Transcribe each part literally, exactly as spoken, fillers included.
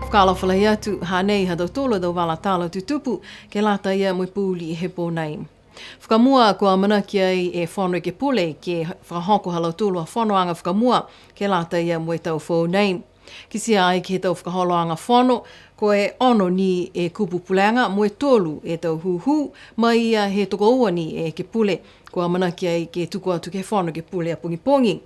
Fakaalofa lahi atu, hanei ha tautolu a tau vala tala tutupu ke lata ia mo e pouli he pō nei. Fakamua, kua amanaki ai e Fono Ekepule ke fakahoko ha lautolu a fonoaga fakamua ke lata ia mo e tau foou nei. Kitia ai ke he tau fakaholoaga fono, ko e ono ni e kupu pulega mo e tolu e tau hūhū, mai ia he tokoua ni e ekepule kua amanaki ai ke tuku atu ke he Fono Ekepule a pogipogi.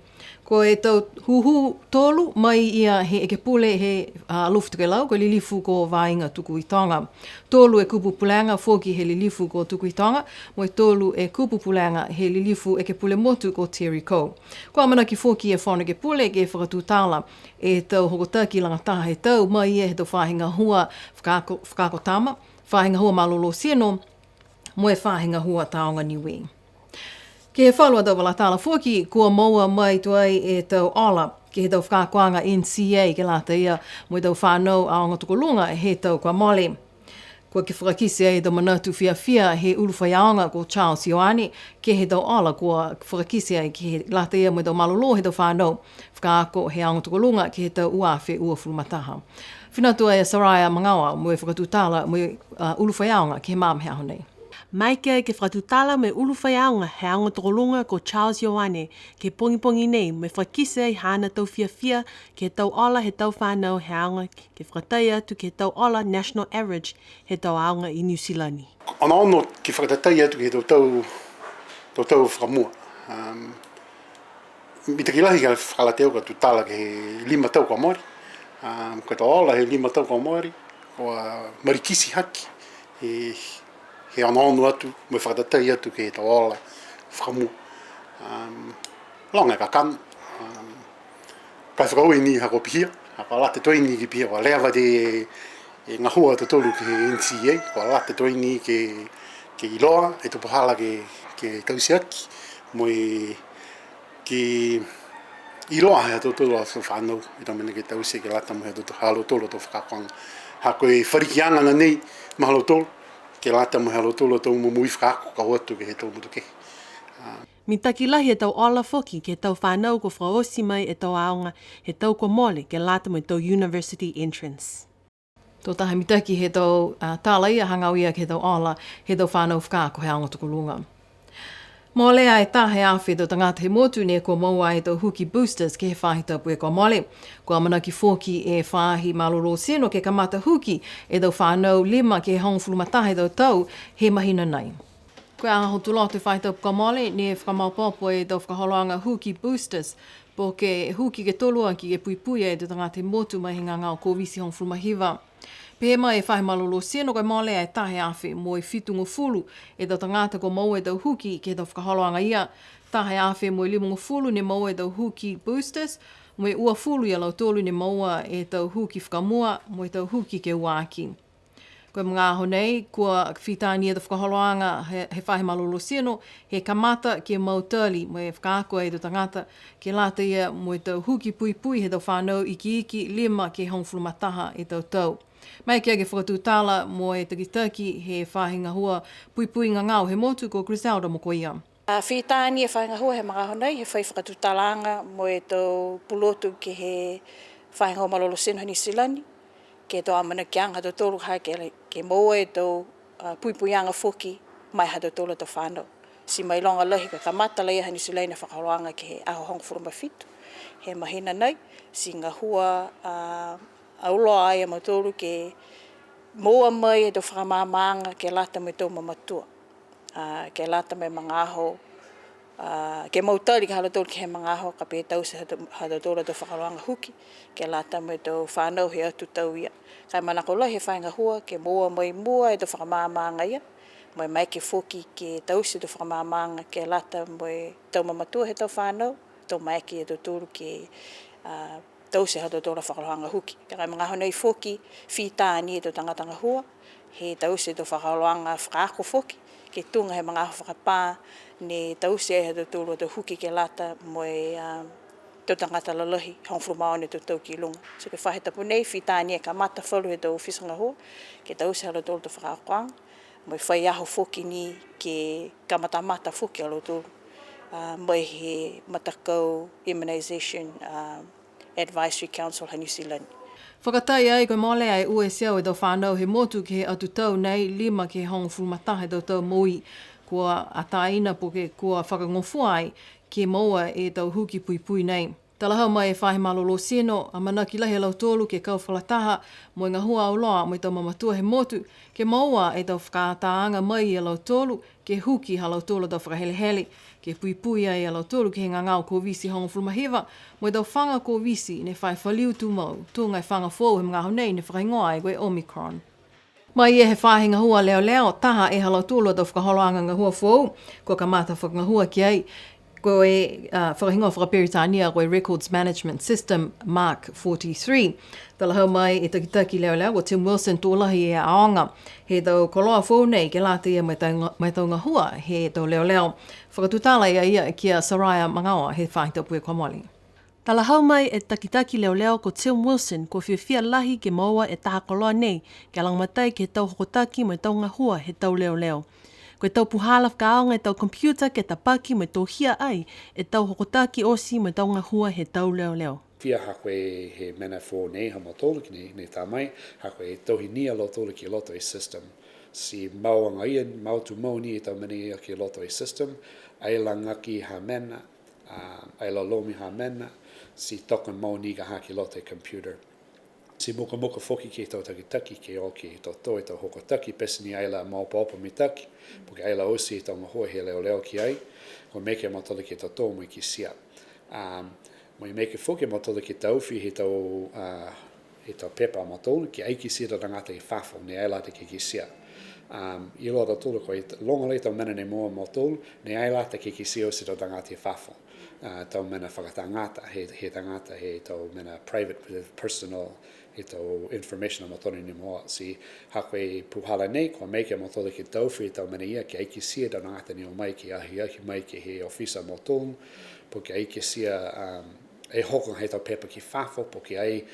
Ko e tau hūhū tolu mai ia he ekepule he, a, Alofi Tokelau, ko e lilifu ko Vaiga Tukuitoga. Tolu e kupu pulega foki he lilifu ko Tukuitoga, mo e tolu e kupu pulega he lilifu ekepule motu ko Terry Coe. Kua amanaki foki e Fono Ekepule ke fakatutala e tau hokotaki lagataha he tau mai ia he tau faahi gahua fakaako, fakaako tama, faahi gahua malolō tino, mo e faahi gahua Tāoga Niue. Ke he falu a tau vala tala foki, kua moua mai tuai e tau ola ke he tau fakaakoaga N C A ke lata ia mo e tau fānau aoga tokoluga he tau kua mole. Kua fakakite ai e tau manatu fiafia he ulu faiaoga ko Charles Ioane ke he tau ola kua fakakite ai ke lata ia mo e tau malolō he tau fānau fakaako he aoga tokoluga ke he tau ua afe uafulu ma taha. Fina atu ai a Soraya Magaoa mo e fakatutala mo e, a, ulu faiaoga ke he magaaho nei. Maeke ai ke fakatutala mo e ulu faiaoga he aoga tokoluga ko Charles Ioane ke he pogipogi nei mo e fakakite ai haana tau fiafia ke he tau ola he tau fānau he aoga ke fakatai atu ke he tau ola national average he tau aoga i Niu Silani. Onoono ke fakatatai atu ke he tau tau, tau tau fakamua. Um, mitaki lahi ka fakalata au ka tutala ke he lima tau kua mole. Um, ko e tau ola he lima tau kua mole, kua malikiti hake he, he onoono atu, mo e fakatatai atu ke he tau ola fakamua. Um, loga e kakano. Um, Ka e fakaaue ni ha kua pihia, ha kua lata tuai ni ke pihia, kua leva e, e gahua ha tautolu ke he N C A, kua lata tuai ni ke, ke iloa e tau puhala ke, ke taute aki, mo e ke iloa he ha tautolu a tau fānau, e tau mena ke taute ke lata mo e ha tautolu, ha lautolu a tau fakaakoaga. Ha ko e falikiaga nanei ma ha lautolu, ke lata mo e ha lautolu a tau momoui fakaako ka o atu ke he tau motu kehe. Mitaki lahi e tau ola foki ke he tau fānau kua fakaoti mai e tau aoga he tau kua mole ke lata mo e tau university entrance. Tō taha mitaki he tau, a, tala ia hagaao ia ke he tau ola he tau fānau fakaako he aoga tokoluga. Molea e taha e afe tau tagata he motu ne kua moua e tau huki boosters ke he faahi tapu kua mole. Kua amanaki foki e faahi malolō tino ke kamata huki e tau fānau lima ke he hogofulu ma taha e tau tau he mahina nei. Ko e aho Tuloto he faahi tapu kua mole, ne fakamaopoopo e tau fakaholoaga huki boosters, po ke huki ke tolu aki ke puipui e tau tagata he motu mai he gagao Koviti hogofulu ma hiva. Pehē mai e faahi malolō tino, kua molea e taha e afe mo e fitugofulu e tau tagata kua moua e tau huki ke he tau fakaholoaga ia. Taha e afe mo e limagofulu ne moua e tau huki boosters, mo e uafulu ia lautolu ne moua e tau huki fakamua, mo e tau huki ke ua aki. Ko e magaaho nei, kua fita ni e tau fakaholoaga he, he faahi malolō tino, he kamata ke mautali mo e fakaako e tau tagata, ke lata ia mo e tau huki puipui he tau fānau ikiiki lima ke hogofulu ma taha e tau tau. Maeke ke fakatutala mo e takitaki he faahi gahua puipui gagao he motu ko Griselda Mokoia. A, fita ni e faahi gahua he magaaho nei, he fai fakatutalaaga mo e tau pulotu ke he faahi gahua malolō tino ha Niu Silani, ke he tau amanakiaga ha tautolu ha ke, ke moua e tau, a, puipuiaga foki mai ha tautolu a tau fānau. Ti mailoga lahi ka kamata laia ha Niu Silani e fakaholoaga ke he aho hogofulu ma fitu he mahina nei, ti gahua, a, auloa ai a mautolu ke moua mai e tau fakamaamaaga ke lata mo e tau mamatua. A, ke lata mo e magaaho, a, ke mautali ke he ha lautolu ke he magaaho ka pehē taute ha tau, ha tautolu a tau fakaholoaga huki, ke lata mo e tau fānau he atu tau ia. Ka e manako lahi e faahi gahua ke moua mai mua e tau fakamaamaaga ia, mo e maeke foki ke taute e tau fakamaamaaga ke lata mo e tau mamatua he tau fānau, to maeke ia tautolu ke, a, taute ha tautolu a fakaholoaga huki. Ka e magaaho nei foki, fita ni e tau tagata gahua, he taute e tau fakaholoaga fakaako foki, ke tuga he magaaho fakapā, ne taute ai ha tautolu a tau huki ke lata mo e, a, tau tagata lalahi, hogofulu ma ono e tau tau ki luga. So ke he faahi tapu nei, fita ni e kamata falu he tau ofisa gahua, ke taute ha lautolu a tau fakaakoaga, mo e fai aho foki ni ke kamatamata foki a lautolu, a, mai he matakau immunization, a, Advisory Council ha Niu Silani. Fakatai ai ko e molea e ua e teau e tau fanau he motu ke he atu tau nei, lima ke he hogofulu ma taha e tau tau moui. Kua ataina po ke kua fakagofua ai ke moua e tau huki puipui nei. Talahau mai e faahi malolō tino, amanaki lahi a lautolu ke kau fakalataha mo e gahua auloa mo e tau mamatua he motu, ke moua e tau fakaatāaga mai ia lautolu, ke huki ha lautolu a tau fakahelehele, ke puipui ai a lautolu ke he gagao Koviti hogofulu ma hiva, mo e tau faga Koviti ne fa e faliu tumau, tuga e faga foou he magaaho nei ne fakahigoa ai ko e Omicron. Mai ia he faahi gahua leoleo, taha e ha lautolu a tau fakaholoaga gahua foou, kua kamata fakagahua ki ai, ko e, a, fakahigoa fakaperitania ko e Records Management System Mark forty-three. Talahau mai e takitaki leoleo, ko Tim Wilson, to lahi e aoga he tau koloa foou nei ke lata ia mo e tau, mo e tau gahua he tau leoleo. Fakatutala ia ia ki a Soraya Magaoa he faahi tapu kua mole. Talahau mai e takitaki leoleo ko Tim Wilson, kua fiafia lahi ke moua e taha koloa nei, ke lagomatai ke he tau hokotaki mo e tau gahua he tau leoleo. Ko e tau puhala fakaaoga e tau computer ke tapaki mo e tohia ai e tau hokotaki oti mo e tau gahua he tau leoleo. Fia ha ko e he mena foou nei ha mautolu ki nei, nei ta mai, ha ko e tohi ni a lautolu ki loto e system. Ti mau agaia, mau tumau ni e tau mena ia ki loto e system, ai lagaki ha mena, a, ai lolomi ha mena, ti toka mau ni ka ha ki loto e computer. Ti mukamuka foki ke he tau takitaki ke o ke totō e tau hokotaki, pete ni ai la maopoopo mitaki, po ke ai la oti e tau gahua he leoleo ki ai, kua maeke a mautolu ke totō mo e kitia. Um, mo e maeke foki a mautolu ke taofi he tau, uh, he tau pepa a mautolu, ke ai kitia e tau tagata i fafo, ne ai lata ke kitia. Um, iloa a tautolu ko e loga lahi e tau mena ne moua a mautolu, ne ai lata ke kitia oti e tau tagata i fafo. Uh, tau mena fakatagata, he, he tagata, he tau mena private, personal, he tau information a mautolu ne moua. Ti ha ko e puhala nei, kua maeke a mautolu ke taofi e tau mena ia, ke ai kitia e tau tagata ne o mai ke ahiahi mai ke he ofisa a mautolu, po ke ai kitia, um, e hoko he tau pepa ki fafo, po ke ai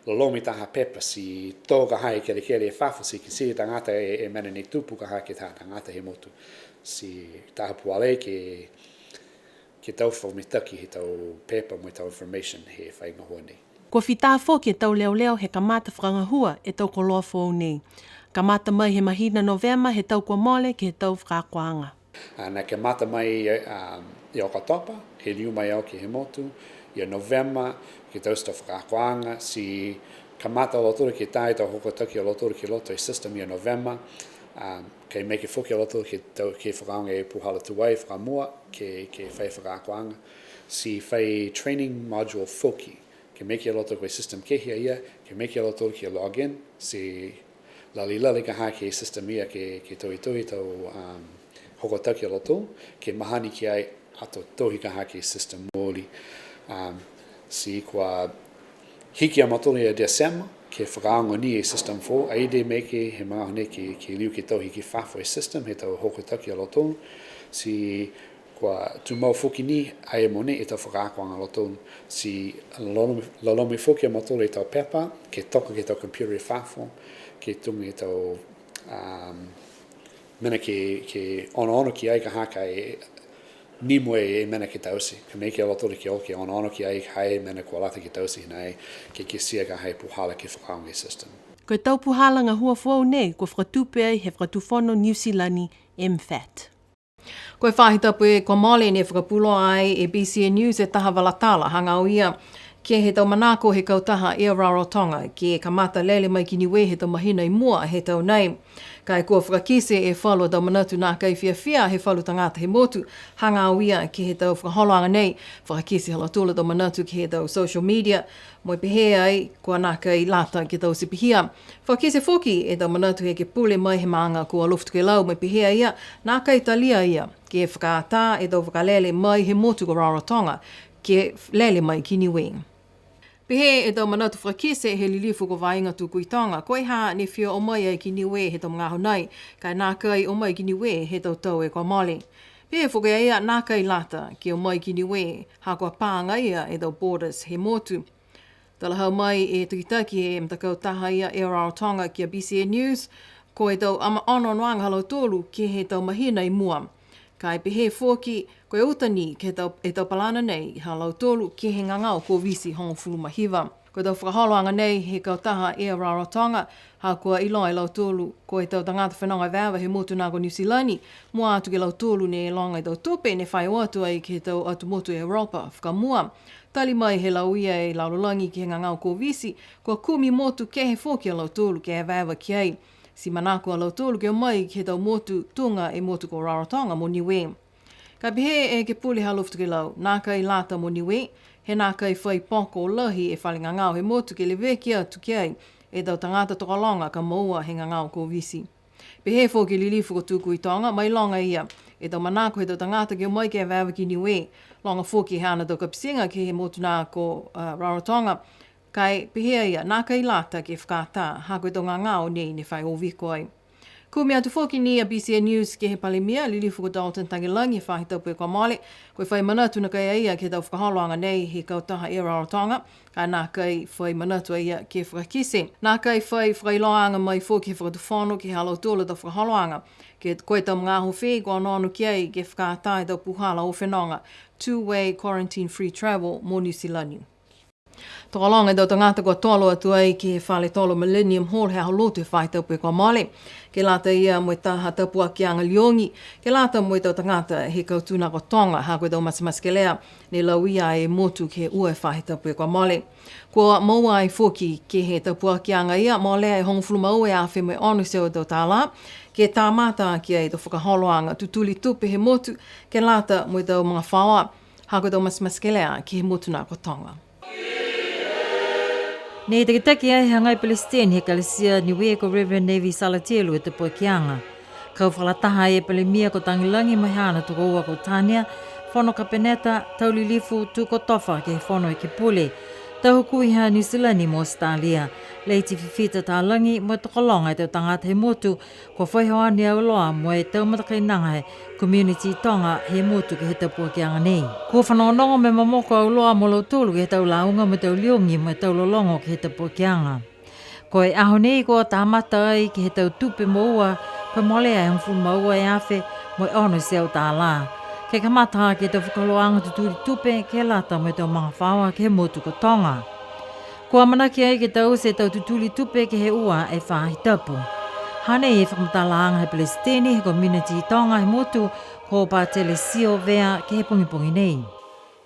lolomi taha pepa ti tō ka ha e kelekele e fafo, ti kitia e tagata e, e mena ne tupu ka ha ke he taha tagata he motu. Ti taha puhala ke, ke tau fakamitaki he tau pepa mo e tau information he faahi gahua nei. Kua fita foki e tau leoleo he kamata fakagahua e tau koloa foou nei. Kamata mai he mahina Novema he tau kua mole ke he tau fakaakoaga. A, ne kamata mai, um, i Oketopa, he liu mai au ke he motu, ia Novema, ke taute e tau fakaakoaga, ti kamata a lautolu ke tā e tau hokotaki a lautolu ki loto e system ia Novema, um, kua maeke foki a lautolu ke tau, ke fakaaoga e puhala tuai fakamua, ke, ke fai fakaakoaga, ti fai training module foki, ke maeke a lautolu ko e system kehe a ia, ke maeke a lautolu ke log in, ti lali lali ka ha ke he system ia ke, ke tohitohi e tau, um, hokotaki a lautolu, ke mahani ki ai ato tohi ka ha ke he system mooli. Um, ti kua hiki a mautolu ia December, ke fakaaoga ni e system foou, ai lā maeke he magaaho nei ke, ke liu ke tohi ki fafo e system, he tau hokotaki a lautolu, ti kua tumau foki ni ai mogonei e tau fakaakoaga a lautolu, ti lolomi, lolomi foki a mautolu e tau pepa, ke toka ke he tau computer i fafo, ke tuga e tau, um, mena ke, ke onoono ki ai ka ha ka e nimo e mena ke taute. Kua maeke a lautolu ke o ke onoono ki ai ka e mena kua lata ke taute nai, ke kitia ka ha e puhala ke fakaaoga e system. Ko e tau puhala gahua foou nei, kua fakatupe ai he Fakatufono Niu Silani, MFAT. Ko e faahi tapu kua mole ne fakapuloa ai e BCN News e taha vala tala hagaao ia ke he tau manako he kautaha Air Rarotonga ke kamata lele mai ki Niue he tau mahina i mua he tau nei. Ka e kua fakakite e falu a tau manatu nākai fiafia he falu tagata he motu, hagaao ia ke he tau fakaholoaga nei, fakakite ha lautolu a tau manatu ke he tau social media, mo e pehē ai, kua nākai lata ke taute pihia. Fakakite foki e tau manatu he ekepule mai he maaga ko Alofi Tokelau, mo e pehē a ia, nākai talia a ia ke fakaatā e tau vakalele mai he motu ko Rarotonga, ke lele mai ki Niue. Pehē e tau manatu fakakite he lilifu ko Vaiga Tukuitoga, ko e ha ne fia o mai ai ki Niue he tau magaaho nei, ka e nākai o mai ki Niue he tau tau kua mole. Pehē foki a ia nākai lata ke o mai ki Niue, ha kua pā agaia e tau borders he motu. Talahau mai e takitaki he matakau taha ia Air Rarotonga ki a BCN News, ko e tau ama onoonoaga ha lautolu ke he tau mahina i mua. Ka e pehē foki, ko e uta ni ke he tau, e tau palana nei ha lautolu ke he gagao Koviti hogofulu ma hiva. Ko e tau fakaholoaga nei he kautaha Air Rarotonga, ha kua iloa e lautolu ko e tau tagata fenoga evaeva he motu na ko Niu Silani, mua atu ke he lautolu ne loga e tau tupe ne fai o atu ai ke he tau atu motu Europa fakamua. Tali mai he lauia e lalolagi ke he gagao Koviti, kua kumi motu kehe foki a lautolu ke evaeva ki ai. Ti manako a lautolu ke o mai ke he tau motu tuga e motu ko Rarotonga mo Niue. Ka pehē e Ekepule Halofi Tokelau, nākai lata mo Niue, he nākai fai poko lahi e fale gagao he motu ke leveki atu ki ai e tau tagata tokologa ka moua he gagao Koviti. Pehē foki e Lilifu ko Tukuitonga, mailoga e ia e tau manako he tau tagata ke o mai ke evaeva ki Niue, loga foki e haana tau kapitiga ke he motu na ko, a, Rarotonga, ka e pehē a ia, nākai lata ke fakatā, ha ko e tau gagao nei ne fai o viko ai. Kumi atu foki ni a B C N News ke he Palemia, Lilifu ko Dalton Tagelagi, he faahi tapu kua mole, ko e fai manatu nakai a ia ke he tau fakaholoaga nei he kautaha Air Rarotonga, ka nākai fai manatu a ia ke fakakite. Nākai fai fakailoaaga mai foki he Fakatufono ke he ha lautolu a tau fakaholoaga, ke ko e tau magaaho fē kua onoono ki ai ke fakatā e tau puhala o fenoga, two-way quarantine free travel mo Niu Silani. Tokologa e tau tagata kua tolo atu ai ke he fale tolo Millennium Hall he aho Lotu he faahi tapu kua mole, ke lata ia mo e taha tapuakiaga liogi, ke lata mo e tau tagata he kautū na ko Toga, ha ko e tau matematekelea ne lauia e motu ke he ua e faahi tapu kua mole. Kua moua ai foki ke he tapuakiaga ia, molea e hogofulu ma ua e afe mo e ono e teau e tau tālā, ke kamata aki ai e tau fakaholoaga tutuli tupe he motu, ke lata mo e tau magafaoa, ha ko e tau matematekelea ke he motu na ko Toga. Ne takitaki ai he hagai Pelesiteni he Ekalesia Niue ko Reverend Nevi Salatielu e tapuakiaga. Kau fakalataha ai e Palemia ko Tagelagi mo e haana tokoua ko Tania, Fono Kapeneta, Tau Lilifu Tukotofa ke he Fono Ekepule, Tau Hukui ha Niu Silani mo Australia, Lady Fifita Talagi mo e tokologa e tau tagata he motu, kua fai hoani auloa mo e tau matakainaga he community Toga he motu ke he tapuakiaga nei. Kua fanogonogo mo e momoko auloa mo lautolu ke he tau lauga mo e tau liogi mo e tau lologo ke he tapuakiaga. Ko e aho nei kua kamata ai ke he tau tupe moua, kua molea e hogofulu ma ua e afe mo e ono e teau tālā. Ke kamata ke he tau fakaholoaga tutuli tupe, ke lata mo e tau magafaoa ke he motu ko Toga. Kua amanaki ai ke taute e tau tutuli tupe ke he ua e faahi tapu. Hanei e fakamatalaaga he Pelesiteni he Community Toga he motu, ko Patele Sio Vea, ke he pogipogi nei.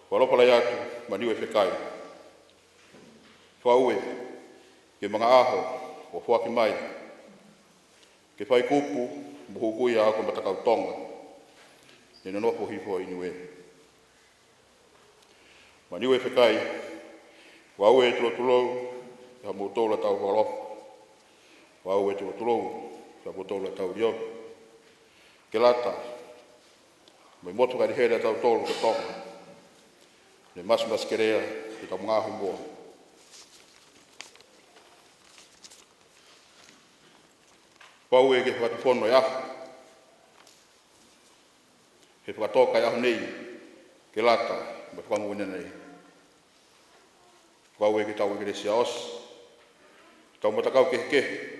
Kua alofa lahi atu, Maniu e Fekai. Fakaaue ke he magaaho kua foaki mai ke fai kupu mo hukui e haaku a matakau Toga ne nonofo hifo i Niue. Maniu e Fekai, fakaaue tulou tulou ke he ha mautolu a tau alofa. Fakaaue tulou tulou ke he ha mautolu a tau liogi. Ke lata mo e motu ka helehele a tautolu ko Toga, ne matematekelea ke he tau magaaho i mua. Fakaaue ke he Fakatufono e aho, he fakatoka e aho nei, ke lata mo e fakamonuina nei. Fakaaue ke he tau ekalesia oti, tau matakau kehekehe.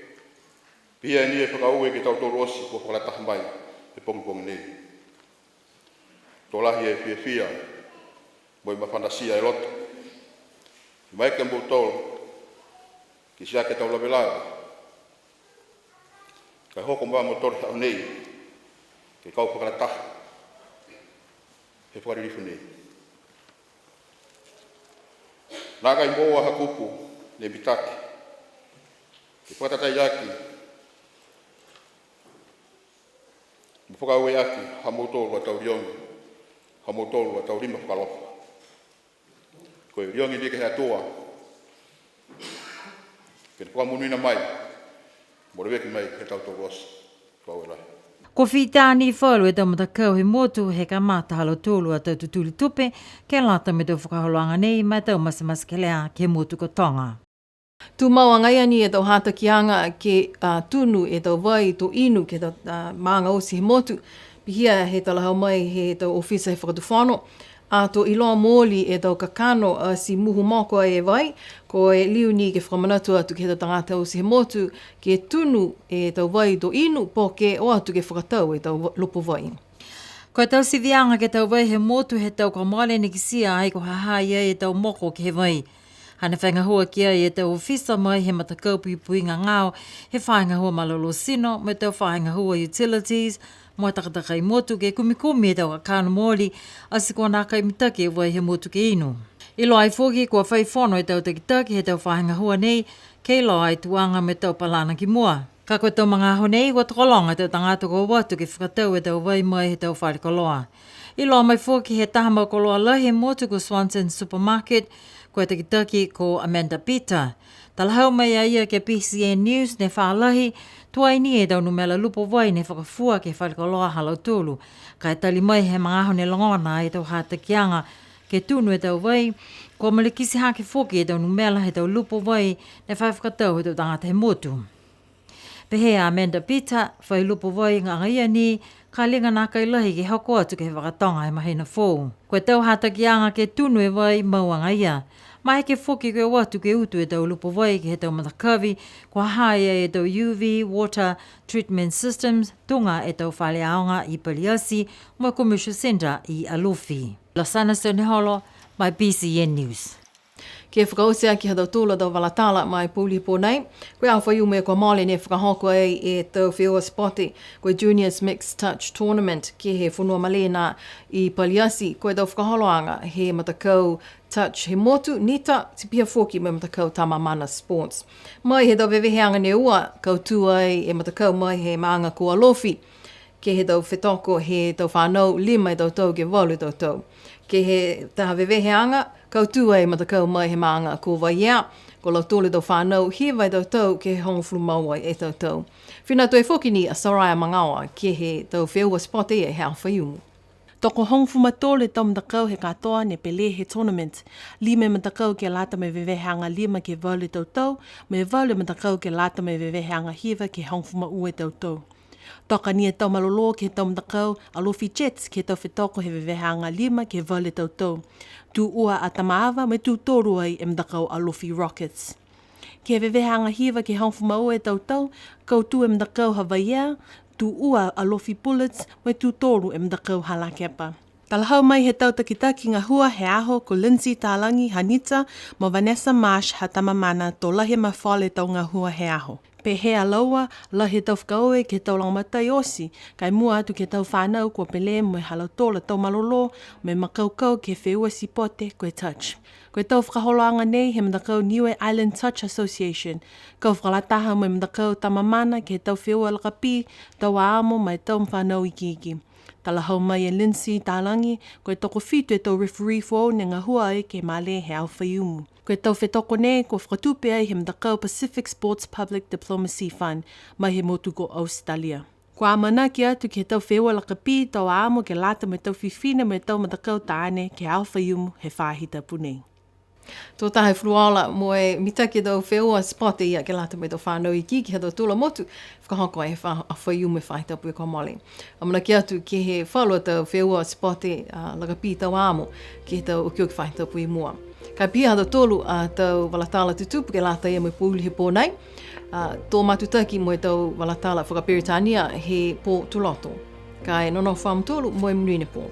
Pihia ni e fakaaue ke he tautolu oti kua fakalataha mai he pogipogi nei. To lahi e fiafia mo e mafanatia e loto. Maeke a mautolu ke tiaki e tau lavelave, ka e hoko mai a mautolu he aho nei ke kau fakalataha he fakalilifu nei. Nākai moua ha kupu ne mitaki ke fakatatai aki mo fakaaue aki ha mautolu a tau liogi, ha mautolu a tau lima fakaalofa. Ko e liogi ni ke he Atua, ke ne fakamonuina mai mo leveki mai ke he tautolu oti. Fakaaue lahi. Kua fita ni falu e tau matakau he motu he kamata ha lautolu a tau tutuli tupe, ke lata mo e tau fakaholoaga nei ma e tau matematekelea ke he motu ko Toga. Tumau agaia ni e tau hatakiaga ke, a, tunu e tau vai to inu ke he tau, a, maaga oti he motu. Pihia he talahau mai he tau ofisa he Fakatufono, ato iloa mooli e tau kakano, a, ti muhu moko ai e vai, ko e liu ni ke fakamanatu atu ke he tau tagata oti he motu, ke tunu e tau vai to inu, po ke o atu ke fakatau e tau va-, lupo vai. Ko e tau siviaga ke he tau vai he motu he tau kua mole ne kitia ai kua ha ha i ai e tau moko ke he vai. Hane fai gahua ki ai e tau ofisa mai he matakau puipuiga gao, he faahi gahua malolō tino, mo e tau faahi gahua utilities, mo e takatakai motu ke kumikumi e tau kakano mooli, ati kua nākai mitaki e vai he motu ke inu. Iloa ai foki kua fai fono e tau takitaki he tau faahi gahua nei, ke iloa e tuaga mo e tau palana ki mua. Ka ko e tau magaaho nei, kua tokologa e tau tagata kua o atu ke fakatau e tau vai mai he tau fale koloa. Iloa mai foki he taha mau koloa lahi he motu ko Swanson Supermarket, ko e takitaki ko Amanda Peter. Talahau mai a ia ke he B C N News ne fa lahi, tuai ni e tau numela lupo vai ne fakafua ke he fale koloa ha lautolu. Ka e tali mai he magaaho ne logona e tau hatakiaga ke tunu e tau vai, kua malikiti hake foki e tau numela he tau lupo vai ne fa fakatau he tau tagata he motu. Pehē a Amanda Peter, fai lupo vai agaia ni, ka liga nākai lahi ke hoko atu ke he fakatoga he mahina fou. Ko e tau hatakiaga ke tunu e vai mau agaia. Maeke foki ke o atu ke utu e tau lupo vai ke he tau matakavi, kua ha i ai e tau U V water treatment systems, tuga e tau fale aoga i Paliati, mo e Commercial Centre i Alofi. Lasana Sioneholo, mai B C N News. Ke fakaoti aki ha tautolu a tau vala tala ma e pouli pō nei, ko e aho Faiumu kua mole ne fakahoko ai e tau feua sipote, ko e Juniors Mixed Touch Tournament, ke he fonua malē nā i Paliati, ko e tau fakaholoaga he matakau touch he motu, NITA, ti pihia foki mo e matakau Tamamana Sports. Mai he tau veveheaga ne ua, kautū ai e matakau mai he maaga ko Alofi, ke he tau fetoko he tau fānau lima e tau tau ke valu e tau tau. Ke he taha veveheaga, kautū ai e matakau mai he maaga ko Vaiea, ko lautolu e tau fānau hiva e tau tau ke he hogofulu ma ua e tau tau. Fina atu ai foki ni a Soraya Magaoa ke he tau feua sipote ia he aho Faiumu. Tokohogofulu ma tolu e tau matakau he katoa ne pele he tournament. Lima e matakau ke lata mo e veveheaga lima ke valu e tau tau, mo e valu e matakau ke lata mo e veveheaga hiva ke hogofulu ma ua e tau tau. Toka ni e tau malolō ke he tau matakau Alofi Jets ke he tau fetoko he veveheaga lima ke valu e tau tau. Tū ua a Tamaava mo e tū tolu ai e matakau Alofi Rockets. Ke he veveheaga hiva ke hogofulu ma ua e tau tau, kautū e matakau ha Vaiea, tū ua Alofi Bullets, mo e tū tolu e matakau ha Lakepa. Talahau mai he tau takitaki gahua he aho ko Lindsay Talagi ha NITA mo Vanessa Marsh ha Tamamana to lahi e mafola e tau gahua he aho. Pehē a laua, lahi e tau fakaaue ke he tau lagomatai oti, ka e mua atu ke he tau fānau kua pele mo e ha lautolu a tau malolō, mo e makaukau ke he feua sipote ko e touch. Ko e tau fakaholoaga nei he matakau Niue Island Touch Association, kau fakalataha mo e matakau Tamamana ke he tau feua lakapī, tau amo ma e tau fānau ikiiki. Talahau mai e Lindsay Talagi, ko e tokofitu e tau referee foou ne gahua ai ke he malē he aho Faiumu. Ko e tau fetoko nei, kua fakatupe ai he matakau Pacific Sports Public Diplomacy Fund, mai he motu ko Australia. Kua amanaki atu ke he tau feua lakapī, tau amo ke lata mo e tau fifine mo e tau matakau taane ke he aho Faiumu he faahi tapu nei. Tō taha e fuluola mo e mitaki e tau feua sipote ia ke lata mo e tau fānau ikiiki ha tautolu a motu, fakahoko ai he fa-, aho Faiumu he faahi tapu kua mole. Amanaki atu ke he falu a tau feua sipote, a, lakapī tau amo, ke he tau okioki faahi tapu i mua. Ka e pihia ha tautolu a tau vala tala tutupu ke lata ia mo e pouli he pō nei, a, to matutaki mo e tau vala tala fakaperitania he pō Tuloto. Ka e nonofo a mutolu mo e monuina e pō.